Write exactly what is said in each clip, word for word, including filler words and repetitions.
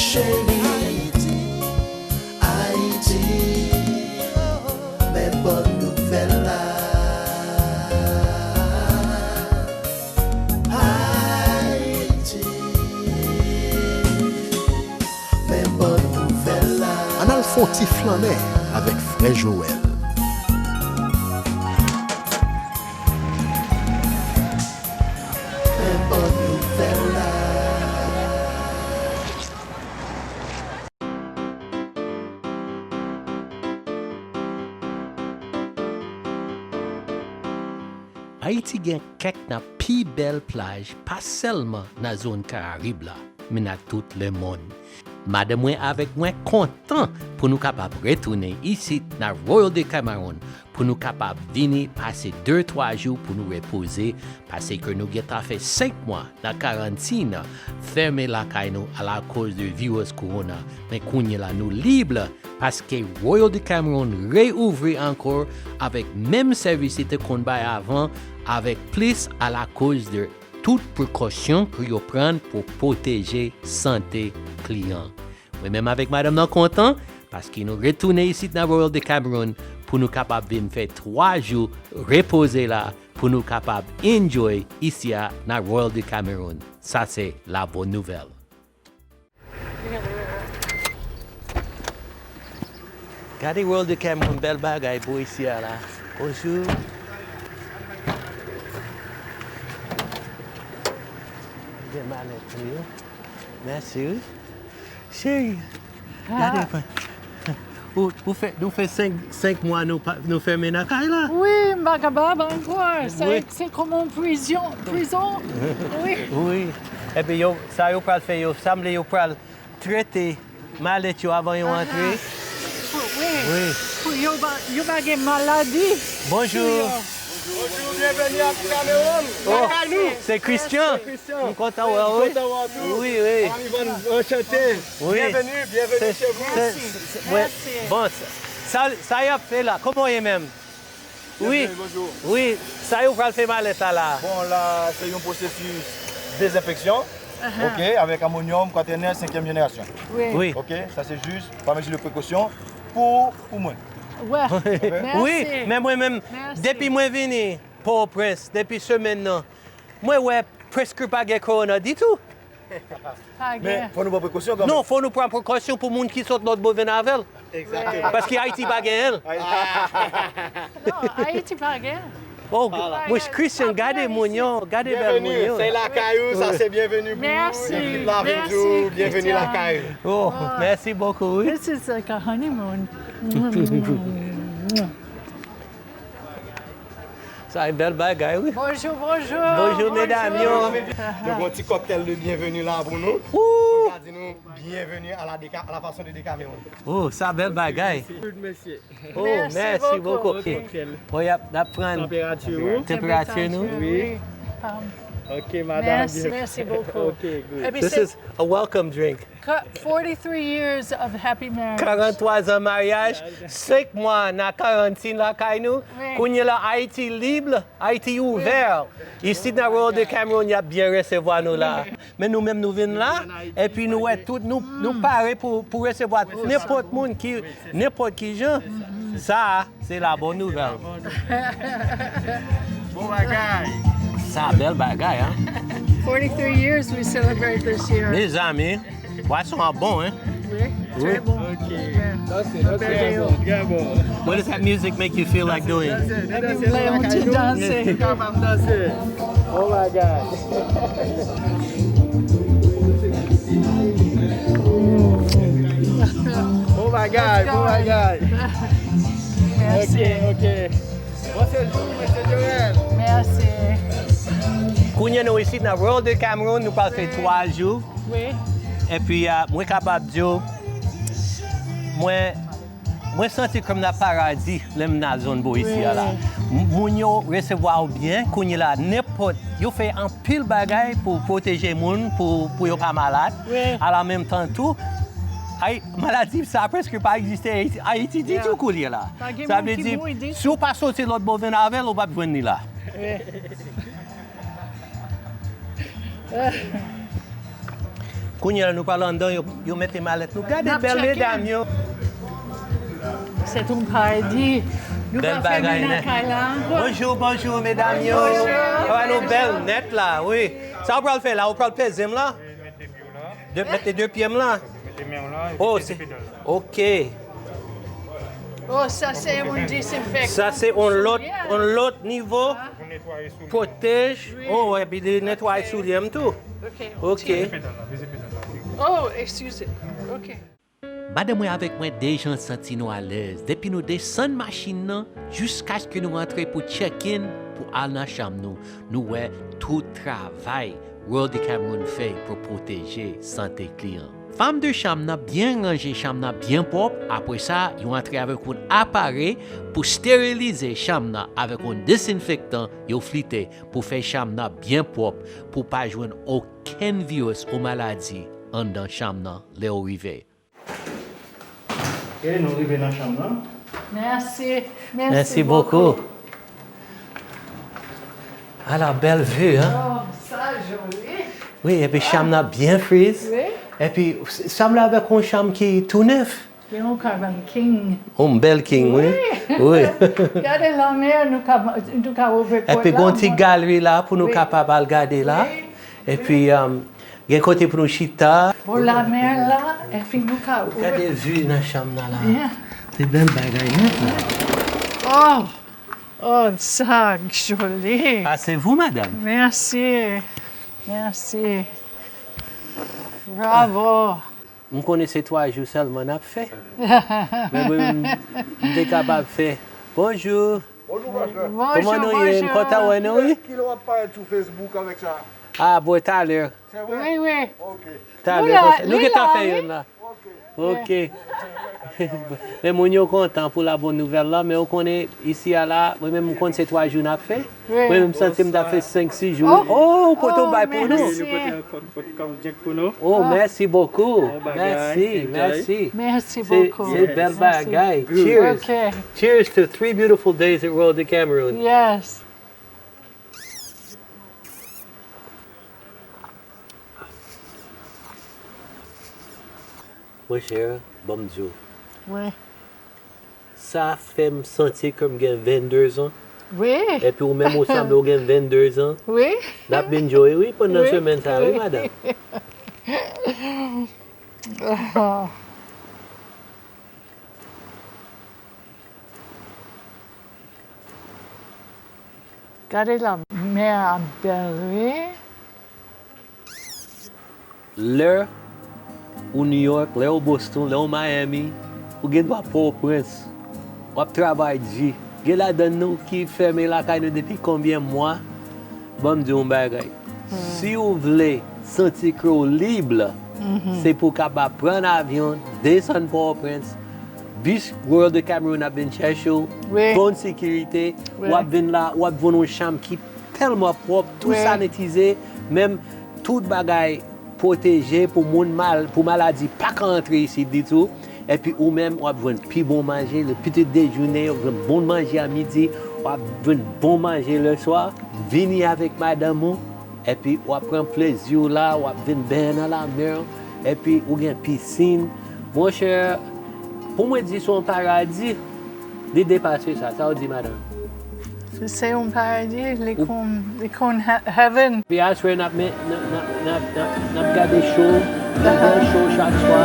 Cheri, Ayiti, Ayiti, men bon nouvèl la. Ayiti, men bon nouvèl la. Ann al fè yon ti flannen avèk frè Joel. Men bon nouvèl la. Ayiti gen kèk nan pi bèl plaj, pa sèlman nan zòn Karayib la, men nan tout lemonn. Madanm mwen avèk mwen kontan pou nou kapab retounen isit nan Royal Decameron, pou nou kapab vini pase de twa jou pou nou repoze, paske nou gentan fè senk mwa nan karantin, fèmen lakay nou alakoz de viris kowona. Men kounye la nou lib, paske Royal Decameron reouvri ankò avèk menm sèvis li te konn bay avan, avèk plis alakoz de tout prekosyon pou yo pran pou pwoteje sante kliyan. Mwen menm avèk madanm nan kontan, paske nou retounen isit nan Royal Decameron pou nou kapab vin fè twa jou repoze la, pou nou kapab enjoy isi a nan Royal Decameron. Sa se la bòn nouvèl. Gade Royal Decameron, bèl bagay bò isi a la. Bonjou. Gen malèt pou yo. Mèsi, wi. Cheri, gade, ou, ou fè, nou fè senk, senk mwa nou pa, nou fèmen nan kay la. Wi, m pa kapab ankò. Se, se kòm yon prizon, prizon. Wi. Wi. Epi yo, sa yo pral fè, yo sanble yo pral trete malèt yo avan yo antre. Wi. Wi. Pou yo pa, yo pa gen maladi. Bonjou. Bonjou, byenveni a Kamewoun. Oh, lakay nou. Se Christian. Christian. M kontan wè w, wi. M kontan wè w tou. Wi, wi. Anchante. Wi. Byenveni, byenveni chez vous. Se, se, se, wi. Mèsi. Bon, sa, sa y ap fè la? Kòman w ye menm? Wi. Byenveni, bonjou. Wi, sa yo pral fè malèt la la? Bon, la, se yon pwosesis dezenfeksyon. Aha. Ok, avèk amonyòm, kwatènè, senkyèm jenerasyon. Wi. Wi. Ok, sa se jis pa mezi de prekosyon pou, pou mwen. Wè. Ok. Mèsi. Wi, men mwen menm, mèsi, depi mwen vini Pòtoprens, depi semèn nan, mwen wè prèske pa gen kowona ditou. Pa gen. Men, fò nou pran prekosyon kanmenm. Non, fò nou pran prekosyon pou moun ki sot lòt bò vin avè l. Egzakteman. Paske Ayiti pa genyen l. Non, Ayiti pa gen. Oh, mwen, Christian, gade moun yo, gade bèl moun yo. Byenveni, se lakay ou, sa se byenveni pou ou. Mèsi. Ekip la vin di w, byenveni lakay ou. Oh, mèsi bokou, wi. This is like a honeymoon. Sa e bèl bagay, wi. Bonjou, bonjou. Bonjou, medam yo. Nou gen yon ti kòktèl de byenveni la pou nou. Pou ka di nou byenveni à la Deca-, à la façon de Decameron. Oh, sa bèl bagay. Good, mesye. Oh, mèsi bokou. Mèsi bokou. Kòktèl. Bon, y ap, n ap pran tanperati nou. Tanperati nou. Wi. Ok, madam. Mèsi, mèsi bokou. Ok, good. This is a welcome drink. Ka-, forty-three years of happy marriage. Karantwa zan maryaj, senk mwa nan karantin lakay nou. Wi. Kounye la, Ayiti lib, Ayiti ouvè. Isit nan Royal Decameron, y ap byen resevwa nou la. Men nou menm, nou vin la, epi nou wè tout, nou, nou pare pou, pou resevwa nenpòt moun ki, nenpòt ki jan. Sa, se la bòn nouvèl. Bon bagay. Sa bèl bagay, an. Forty-three years we celebrate this year. Mezanmi, bwason an bon, en. Wi, trè bon. Ok. Trè bon, trè bon. What does that music make you feel like doing? Lè yon ti danse. Kapab danse. Bon bagay. Bon bagay, bon bagay. Mèsi. Ok, ok. Bon sejou, mesye Joel. Mèsi. Kounye a nou isit nan Royal Decameron, nou pral fè twa jou. Wi. Epi, ah, mwen kapab di w, mwen, mwen santi kòm nan paradi lè m nan zòn bò isi a la. Wi. M-, moun yo resevwa w byen, kounye la, nenpòt, yo fè anpil bagay pou pwoteje moun, pou, pou yo pa malad. Wi. A la menm tan tou, ay, maladi sa prèske pa egziste Ayiti, Ayiti ditou kounye la. Pa gen moun ki mouri ditou. Sa vle di, si w pa soti lòt bò vin avè l, ou p ap jwenn li la. Wi. Kounye a la nou pral anndan, yo, yo mete malèt nou. Gade bèl medam yo. Se yon paradi. Nou pa fèmen nan kay la ankò. Bonjou, bonjou, medam yo. Bonjou. Travay nou bèl nèt la, wi. Sa w pral fè la? Ou pral peze m la? De, mete de pye m la? Mete men w la, epi peze pedal la. Ok. Oh, sa se yon dezenfektan. Sa se yon lòt, yon lòt nivo. Pou netwaye soulye. Pwotèj. Wi. Oh, epi li netwaye soulye m tou. Ok. Ok. Peze pedal la, peze pedal la. Oh, excusez. Ok. Madanm mwen avèk mwen deja santi nou alèz depi nou desann machin nan jiskaske nou rantre pou check-in pou al nan chanm nou. Nou wè tout travay World de Cameroon fè pou pwoteje sante kliyan. Fanm de chanm nan byen ranje chanm nan byen pwòp, apre sa, yo antre avèk yon aparèy pou sterilize chanm nan avèk yon dezenfektan yo flite pou fè chanm nan byen pwòp, pou pa jwenn okenn viris ou maladi anndan chanm nan lè w rive. Ok, nou rive nan chanm nan. Mèsi. Mèsi bokou. Ala bèl vi, hein? Oh, sa joli. Wi, epi chanm nan byen friz. Wi. Epi, sanble avèk yon chanm ki tou nèf. Gen yon Cavern King. Yon bèl king, wi. Wi. Wi. Gade lanmè, nou ka, nou ka ouvè pòt la. Epi, gen yon ti galri la pou nou kapab al gade la. Wi. Epi, um, gen kote pou nou chita. Bò lanmè la, epi nou ka ouvè. Gade vi nan chanm nan la. Yeah. Se bèl bagay nèt la. Oh! Oh, sa joli. Ah, c'est vous, madame. Mèsi. Mèsi. Bravo. M konnen se twa jou sèlman n ap fè. Men mwen, m, m te kapab fè. Bonjou. Bonjou, pastè. Bonjou, bonjou. Kòman nou ye? M kontan wè nou, wi. Kilè, kilè w ap parèt sou Facebook avèk sa? Ah, bon, talè. Se vre? Wi, wi. Ok. Talè, nou gentan fè youn la. Ok. Men moun yo kontan pou la bon nouvèl la, men ou konnen isi a la, mwen menm m konn se twa jou n ap fè. Wi. Mwen menm m santi m t ap fè senk, sis jou. Oh, ou pote yon bay pou nou. Mèsi. Wi, nou pote yon kòm, kòm djèk pou nou. Oh, mèsi bokou. Bon bagay, mèsi, enjoy. Mèsi. Mèsi bokou. Se, se bèl bagay. Good. Cheers. Ok. Cheers to three beautiful days at Royal de Cameroon. Yes. Monchè, ban m di w. Wi. Sa fè m santi ke m gen vennde zan. Wi. Epi ou menm ou sanble ou gen vennde zan. Wi. N ap enjoy, wi, pandan semèn sa, wi, madanm. Gade la, mè a bèl, wi. Lè ou New York, lè ou Boston, lè ou Miami, ou gen dwa Pòtoprens. W ap travay di. Gen ladan nou ki fèmen lakay nou depi konbyen mwa. Ban m di w yon bagay. Si w vle santi ke w lib, se pou w kapab pran avyon, desann Pòtoprens, bis Royal de Cameroon ap vin chèche w, wi, bon sekirite, wi, w ap vin la, w ap jwenn yon chanm ki tèlman pwòp, tou, wi, sanitize, menm tout bagay pwoteje pou moun mal, pou maladi pa ka antre isit ditou. Epi ou menm, w ap jwenn pi bon manje, le petit déjeuner, w ap jwenn bon manje a midi, w ap jwenn bon manje le swa. Vini avèk madanm ou, epi w ap pran plezi w la, w ap vin benyen nan lamè, epi ou gen pisin. Monchè, pou mwen di se yon paradi, li depase sa. Sa w di, madanm? Se yon paradi, li konn, li konn he-, heaven. Epi aswè n ap men, n ap, n ap, n ap, n ap, n ap gade show, n ap gade show chak swa.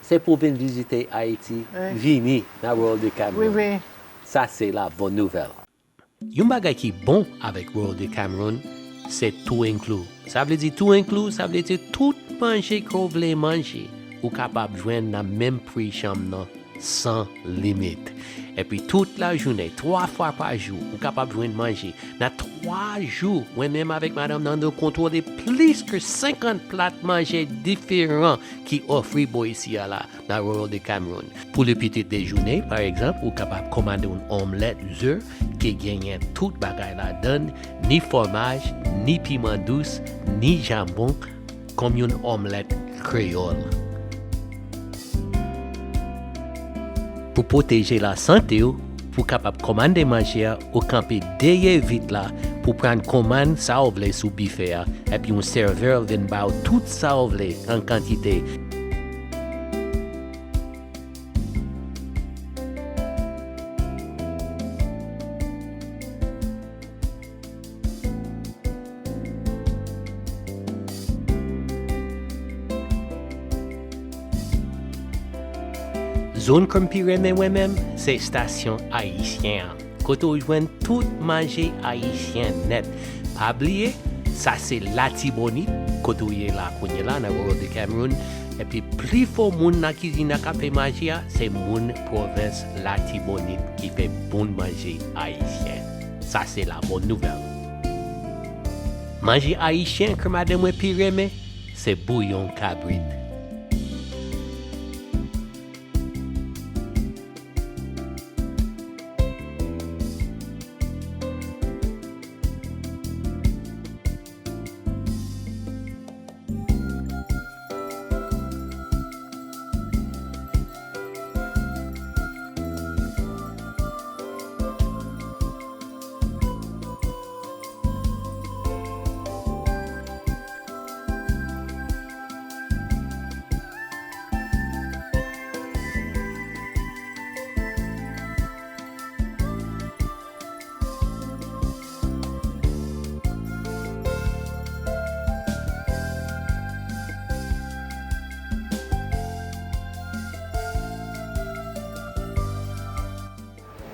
Se pou vin vizite Ayiti, wi, vini nan Royal de Cameroon. Wi, wi. Sa se la bonne nouvelle. Yon bagay ki bon avèk Royal de Cameroon, se tou enkli. Sa vle di tou enkli, sa vle di tout manje ke w vle manje, ou kapab jwenn nan menm pri chanm nan. san limit. Epi tout lajounen, twa fwa pa jou, ou kapab jwenn manje. Nan twa jou, mwen menm avèk madanm nan, nou kontwole plis ke senkant plat manje diferan ki ofri bò isi a la, nan Royal de Cameroon. Pou le petit déjeuner, pa egzanp, ou kapab kòmande yon omlèt ze ki genyen tout bagay ladann, ni fwomaj, ni piman dous, ni janbon, kòm yon omlèt kreyòl. Pou pwoteje lasante w, pou kapab kòmande manje a, ou kanpe dèyè vit la pou pran kòmann sa w vle sou bifè a, epi yon sèvè vin ba w tout sa w vle an kantite. Zòn ke m pi renmen mwen menm, se estasyon ayisyen an, kote w jwenn tout manje ayisyen nèt. Pa bliye, sa se Latibonit, kote w ye la kounye la, nan Royal de Cameroon. Epi pli fò moun nan kizin nan k ap fè manje a, se moun pwovens Latibonit ki fè bon manje ayisyen. Sa se la bòn nouvèl. Manje ayisyen ke madanm mwen pi renmen, se bouyon kabrit.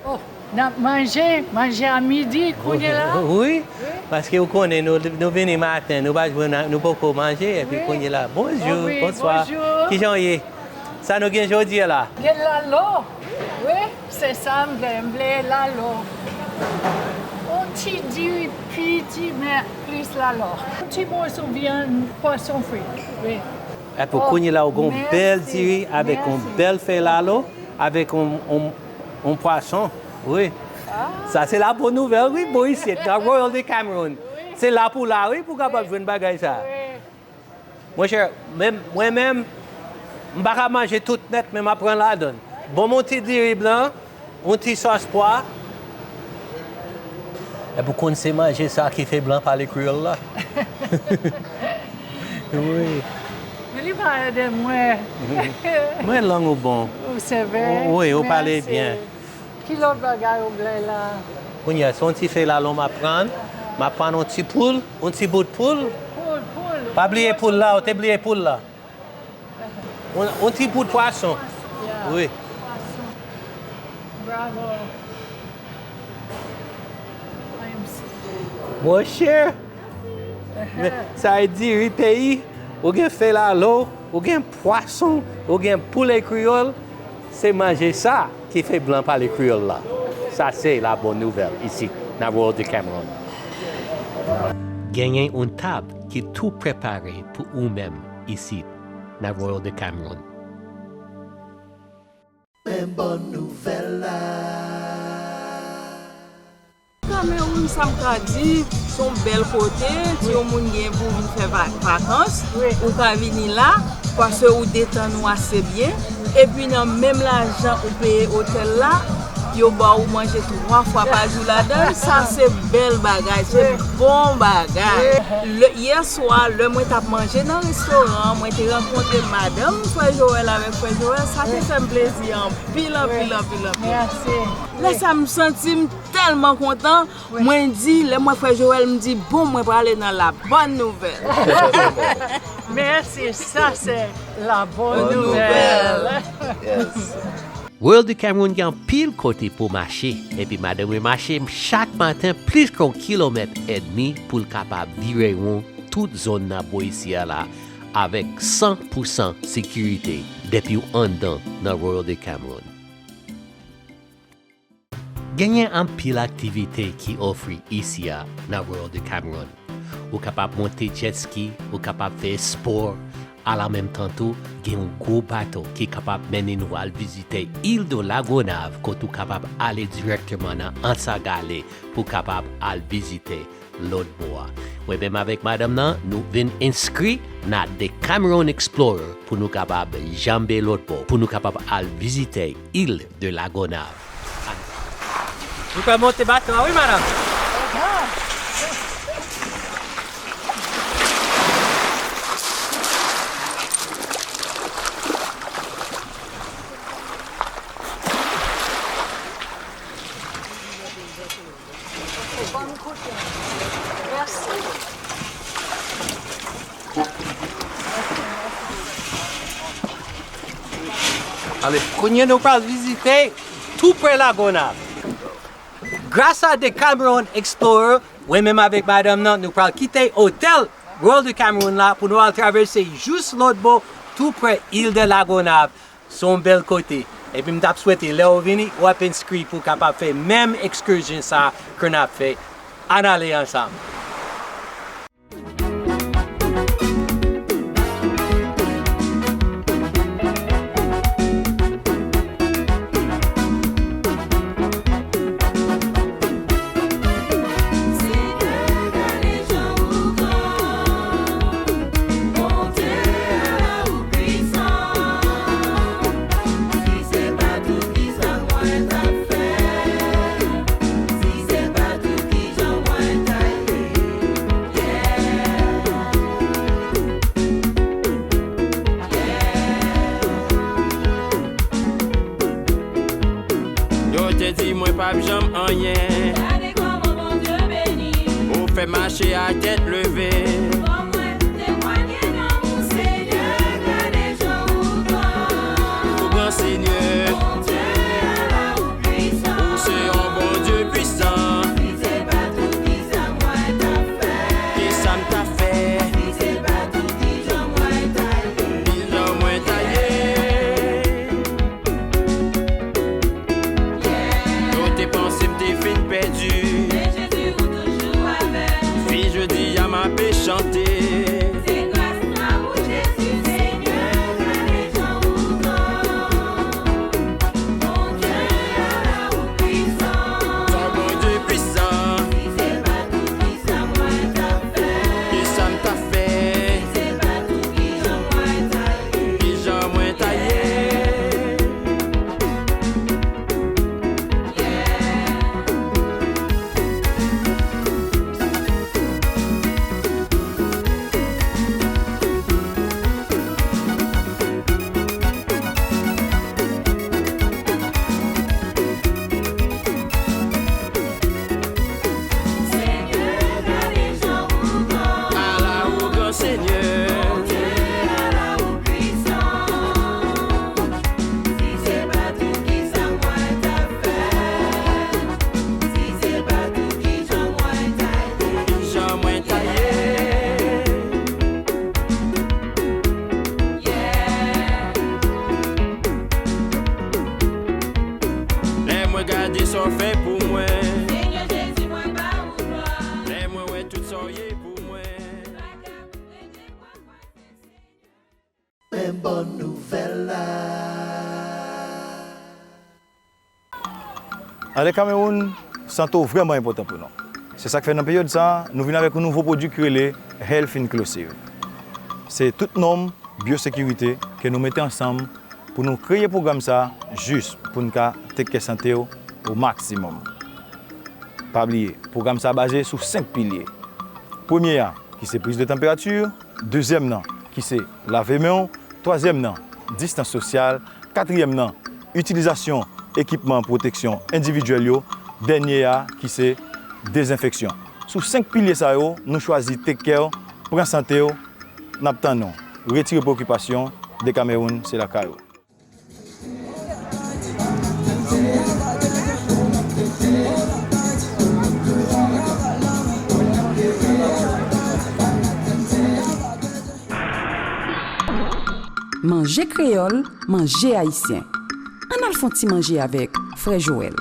Oh, n ap manje, manje a midi, kounye la. Wi, paske ou konnen nou, nou vini maten, nou pa jwenn, nou poko manje, epi kounye la. Bonjou, bonswa. Kijan w ye? Sa nou gen jodi a la? Gen lalo. Wi, se sa m vle, m vle lalo. On ti diri piti, men plis lalo. On ti moso vyann pwason fri. Wi. Epi kounye la, ou gen yon bèl diri avèk yon bèl fèy lalo, avèk yon, yon, yon pwason. Wi. Sa se la bòn nouvèl, wi, bò isit, nan Royal de Cameroon. Se la pou la, wi, pou kapab jwenn bagay sa. Monchè, men, mwen menm, m pa ka manje tout nèt, men m ap pran ladann. Bon, yon ti diri blan, yon ti sòs pwa. Epi w konn se manje sa ki fè blan pale kreyòl la. Wi. Men li pa ede mwen. Mwen lang ou bon. Ou sevè. Wi, ou pale byen. Ki lòt bagay ou vle la? Kounye a, se yon ti fèy lalo m ap pran. M ap pran yon ti poul, yon ti bout poul. Poul, poul. Pa bliye poul la, ou te bliye poul la. Yon, yon ti bout pwason. Wi. Pwason. Bravo. Monchè, men, sa e diri peyi, ou gen fèy lalo, ou gen pwason, ou gen poulè kreyòl, se manje sa ki fè blan pale kreyòl la. Sa se la bòn nouvèl isit nan Royal de Cameroon. Genyen yon tab ki tou prepare pou ou menm isit nan Royal de Cameroon. Men bòn nouvèl la. Kamewoun, sa m ka di, se yon bèl kote, si yon moun gen pou vin fè va-, vakans, ou ka vini la, paske ou detann ou ase byen. Epi nan menm lajan ou peye otèl la, yo ba ou manje twa fwa pa jou ladan l, sa se bèl bagay, se bon bagay. Lè, yè swa, lè mwen t ap manje nan restoran an, mwen te rankontre madanm frè Joel avèk frè Joel, sa te fè m plezi anpil, anpil, anpil, anpil. Lè sa m santi m tèlman kontan, mwen di, lè m wè frè Joel, m di, bon, mwen prale nan la bòn nouvèl. Mèsi, sa se la bòn nouvèl. Royal de Cameroon gen anpil kote pou mache, epi madanm mwen mache chak maten plis ke yon kilomèt edmi pou l kapab vire won tout zòn nan bò isi a la avèk san pou san sekirite depi w anndan nan Royal de Cameroon. Genyen anpil aktivite ki ofri isi a nan Royal de Cameroon. Ou kapab monte jet ski, ou kapab fè spò, alanmenmtan tou, gen yon gwo bato ki kapab mennen nou al vizite Il de la Gonâve, kote ou kapab ale dirèkteman nan Anse à Galets pou kapab al vizite lòt bò a. Mwen menm avèk madanm nan, nou vin enskri nan The Cameroon Explorer pou nou kapab janbe lòt bò, pou nou kapab al vizite Il de la Gonâve. Nou pral monte bato a, wi, madanm. Ale, kounye a nou pral vizite tou pre Lagonav. Gras a The Cameroon Explorer, mwen menm avèk madanm nan, nou pral kite otèl Royal de Cameroon la pou nou al travèse jis lòt bò, tou pre Il de Lagonav. Se yon bèl kote. Epi m t ap swete lè w vini, w ap enskri pou w kapab fè menm ekskizyon sa ke n ap fè. Ann ale ansanm. Yo te di mwen p ap janm anyen. Gade kòman Bondye beni. Ou fè mache a tèt leve. Fò mwen temwanye nan Senyè, gade jan ou gran. Ou gran, Senyè. Bondye a la ou pwisan. Ou se yon Bondye pwisan. Si se pa t ou, kisa mwen t ap fè? Kisa m t ap fè? Si se pa t ou, kijan mwen ta ye? Kijan mwen ta ye? Yo te panse m te fin pèdi. Men Jezi ou toujou avè m. Fi jodi a m ape chante. Se gras la pou Jezi, Senyè, gade jan ou gran. Bondye a la ou pwisan. Ton Bondye pwisan. Si se pa t ou, kisa mwen t ap fè? Kisa m t ap fè? Si se pa t ou, kijan mwen ta ye? Kijan mwen ta ye? Ala ou gran, Senyè. Si se pa t ou, kisa mwen t ap fè? Si se pa t ou, kijan mwen ta ye? Kijan mwen ta ye? Yeah. Lè mwen gade sa w fè pou mwen. Senyè Jezi, mwen ba ou glwa. Lè mwen wè tout sa w ye pou mwen. Men bòn nouvèl la. Nan Cameroon, sante w vrèman enpòtan pou nou. Se sa k fè nan peryòd sa a, nou vin avèk yon nouvo pwodui ki rele Health Inclusive. Se tout nòm byosekirite ke nou mete ansanm pou nou kreye pwogram sa a jis pou n ka take care sante w o maksimòm. Pa bliye, pwogram sa a baze sou senk pilye. Premye a, ki se priz de tanperati, dezyèm nan, ki se lave men w, twazyèm nan, distans sosyal, katriyèm nan, itilizasyon ekipman pwoteksyon endividyèl yo, dènye a, ki se dezenfeksyon. Sou senk pilye sa yo, nou chwazi take care, pran sante w, n ap tann ou. Retire preokipasyon, Decameroon se lakay ou. Manje kreyòl, manje ayisyen. Ann al fè yon ti manje avèk frè Joel.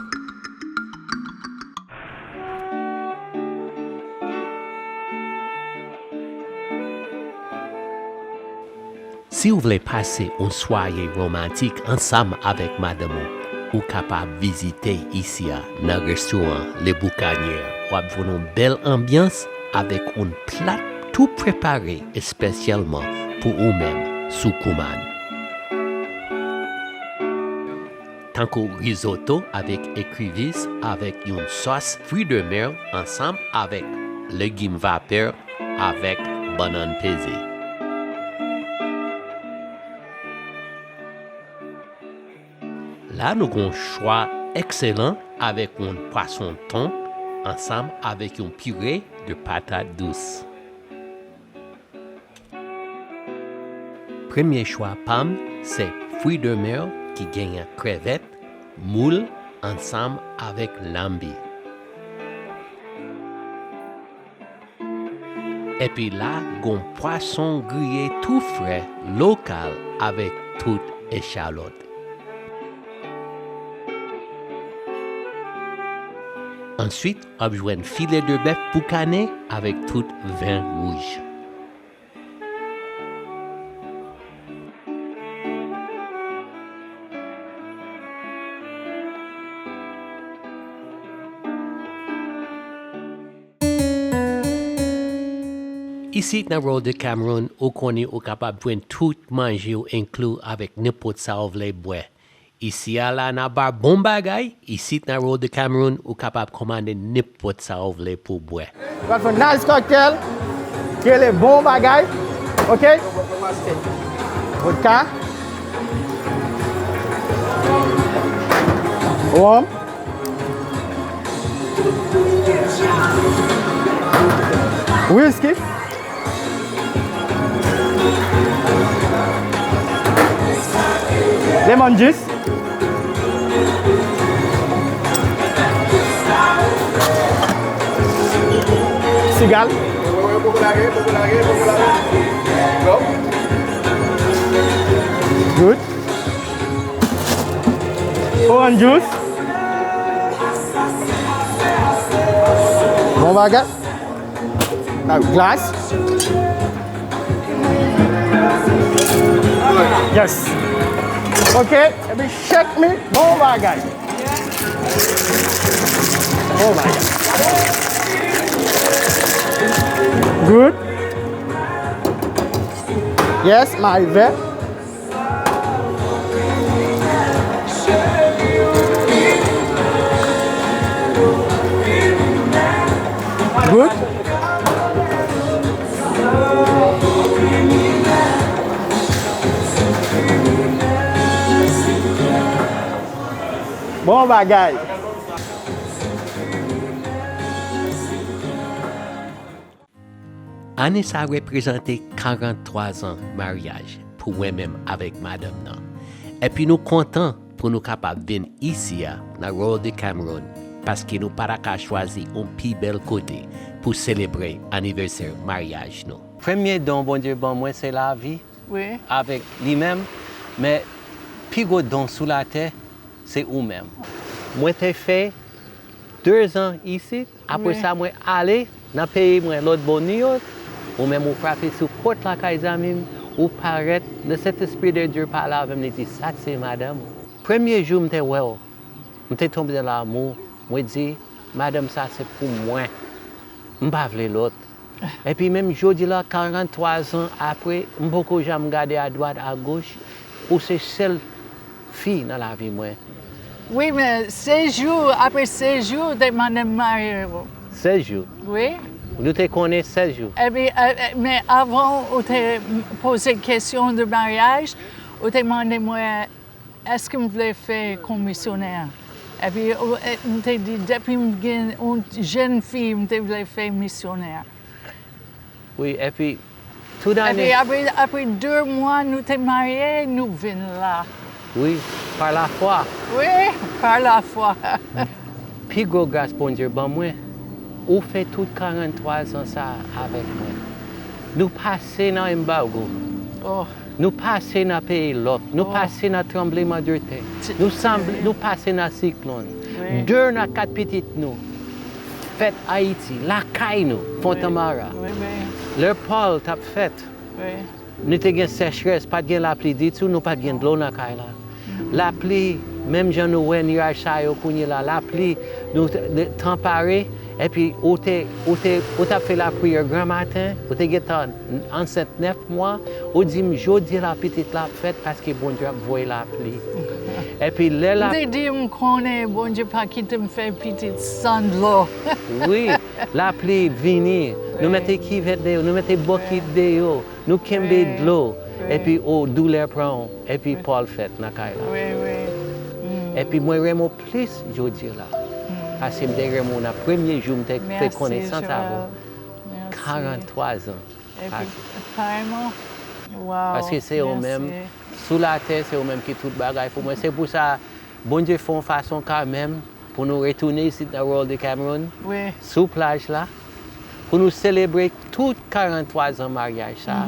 Si w vle pase yon sware womantik ansanm avèk madanm ou, ou kapab vizite isi a nan restoran Le Boucanier. W ap jwenn yon bèl anbyans avèk yon plat tou prepare espesyalman pou ou menm sou kouman. Tankou rizoto avèk ekrivis avèk yon sòs fruits de mer ansanm avèk legim vapè avèk bannann peze. La nou gen yon chwa ekselan avèk yon pwason ton ansanm avèk yon pire de patat dous. Premye chwa pa m se fruits de mer ki genyen krevèt, moul ansanm avèk lanbi. Epi la, gon pwason griye tou fre lokal avèk tout echalòt. Answit, w ap jwenn filet de bèf boukane avèk tout vin wouj. Isit nan Royal Decameron, ou konnen ou kapab jwenn tout manje yo enkli avèk nenpòt sa ou vle bwè. Isi a la, n a ba bon bagay. Isit nan Royal Decameron, ou kapab kòmande nenpòt sa ou vle pou bwè. Pral fè nice cocktail ki rele bon bagay. Ok? Vodka. Rhum. Whisky. Lemon juice. Sigal. Good. Orange juice. Bon bagay. Glass. Yes. Ok. Epi shake mi. Bon bagay. Bon bagay. Good. Yes, my vè. Good. Bon bagay. Ane sa a reprezante karant twa zan maryaj pou mwen menm avèk madanm nan. Epi nou kontan pou nou kapab vin isi a nan Royal Decameron, paske nou pa ta ka chwazi yon pi bèl kote pou selebre anivèsè maryaj nou. Premye don Bondye ban mwen se lavi. Wi. Avèk li menm, men pi gwo don sou latè, se ou menm. Mwen te fè de zan isit, apre sa mwen ale nan peyi mwen, lòt bò New York, ou menm ou frape sou pòt lakay zanmi m, ou parèt, le Sentespri de Dye pale avè m, li di, "Sa se madanm ou." Premye jou m te wè w, m te tonbe nan lanmou, mwen di, "Madanm sa se pou mwen, m pa vle lòt." Epi menm jodi la, karant twa zan apre, m poko janm gade adwat, agoch, ou se sèl fi nan lavi mwen. Wi, men sèz jou, apre sèz jou, ou te mande m marye w. Sèz jou? Wi. Nou te konnen sèz jou. Epi, e, e, men avan ou te poze kesyon de maryaj, ou te mande mwen, èske m vle fè kon misyonè? Epi, ou, e, m te di, depi m gen yon jèn fi, m te vle fè misyonè. Wi, epi, tout ane. Epi, apre, apre de mwa, nou te marye, nou vin la. Wi, pa lafwa. Wi, pa lafwa. Pi gwo gras Bondye ban mwen, ou fè tout karant twa zan sa a avèk mwen. Nou pase nan anbago. Oh. Nou pase nan peyi lòk. Nou pase nan tranbleman de tè. Nou sanble, nou pase nan siklòn. Wi. De nan kat pitit nou fèt Ayiti, lakay nou, Fontanmara. Wi, wi. Lè Pòl t ap fèt, wi, Nou te gen sechrès, pa t gen lapli ditou, nou pa t gen dlo nan kay la. Lapli, menm jan nou wè niyaj sa yo kounye la, lapli, nou t- de- tan pare, epi ou te, ou te, ou t ap fè lapriyè granmaten, ou te gentan ansent nèf mwa, ou di m, jodi la pitit la ap fèt paske Bondye ap voye lapli. Epi lè la. Ou te di m konnen Bondye pa kite m fè pitit san dlo. Wi, lapli vini, nou mete kivèt deyò, nou mete bokit deyò, nou kenbe dlo, epi o doulè pran w, epi Pòl fèt nan kay la. Epi mwen renmen w plis jodi la, paske m te renmen w nan premye jou m te fè konesans avè w. Karant twa zan. Epi, karèman, waw, paske se ou menm, sou latè, se ou menm ki tout bagay pou mwen. Se pou sa, Bondye fè yon fason kanmenm pou nou retounen isit nan Royal de Cameron, sou plaj la, pou nou selebre tout karant twa zan maryaj sa.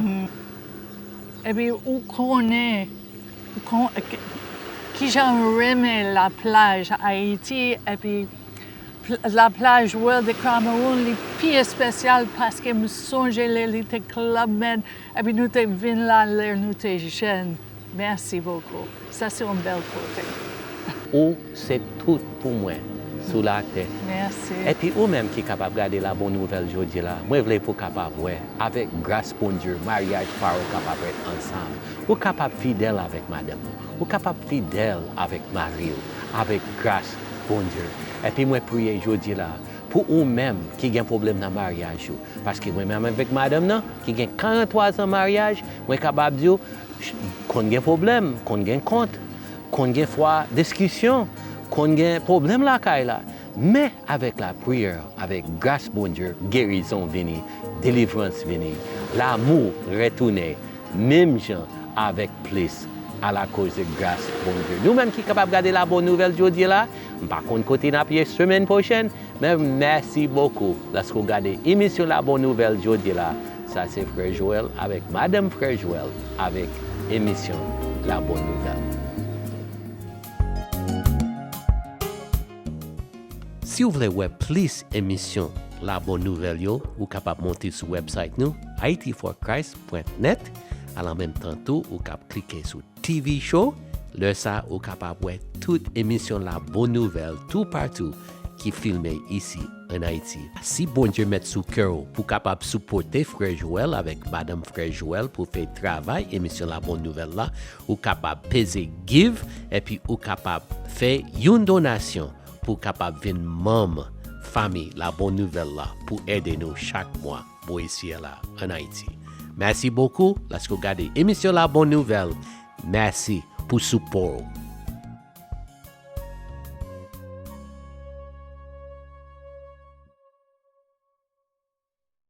Epi ou konnen kon- k- kijan m renmen laplaj Ayiti, epi pl- laplaj Royal de Cameron, li pi espesyal paske m sonje lè li te Club Med, epi nou te vin la lè nou te jèn. Merci beaucoup. Sa se yon bèl kote. Ou se tout pou mwen sou latè. Mèsi. Epi ou menm ki kapab gade La Bonne Nouvelle jodi la, mwen vle pou w kapab wè, avèk gras Bondye, maryaj pa w kapab ret ansanm. Ou kapab fidèl avèk madanm ou. Ou kapab fidèl avèk mari w, avèk gras Bondye. Epi mwen priye jodi la pou ou menm ki gen pwoblèm nan maryaj ou. Paske mwen menm avèk madanm nan, ki gen karant twa zan maryaj, mwen kapab di w, ch- konn gen pwoblèm, konn gen kont, konn gen fwa diskisyon, konn gen pwoblèm lakay la. Men avèk lapriyè, avèk gras Bondye, gerizon vini, delivrans vini, lanmou retounen, menm jan avèk plis, alakoz de gras Bondye. Nou menm ki kapab gade La Bonne Nouvelle jodi la, m pa konn kote n ap ye semèn pwochèn, men mèsi bokou lèske w gade emisyon La Bonne Nouvelle jodi la. Sa se frè Joel avèk madanm frè Joel avèk emisyon La Bonne Nouvelle. Si w vle wè plis emisyon La Bonne Nouvelle yo, ou kapab monte sou website nou, haiti for christ point net, al an menm tan tou, ou kab klike sou T V show. Lè sa, ou kapab wè tout emisyon La Bonne Nouvelle toupatou ki filme isi ann Ayiti. Si Bondye met sou kè w pou kapab sipòte frè Joel avèk madanm frè Joel pou fè travay emisyon La Bonne Nouvelle la, ou kapab peze give epi ou kapab fè yon donasyon pou kapab vin manm fanmi La Bonne Nouvelle la pou ede nou chak mwa bò isi a la ann Ayiti. Mèsi bokou lèske w gade emisyon La Bonne Nouvelle. Mèsi pou sipò w.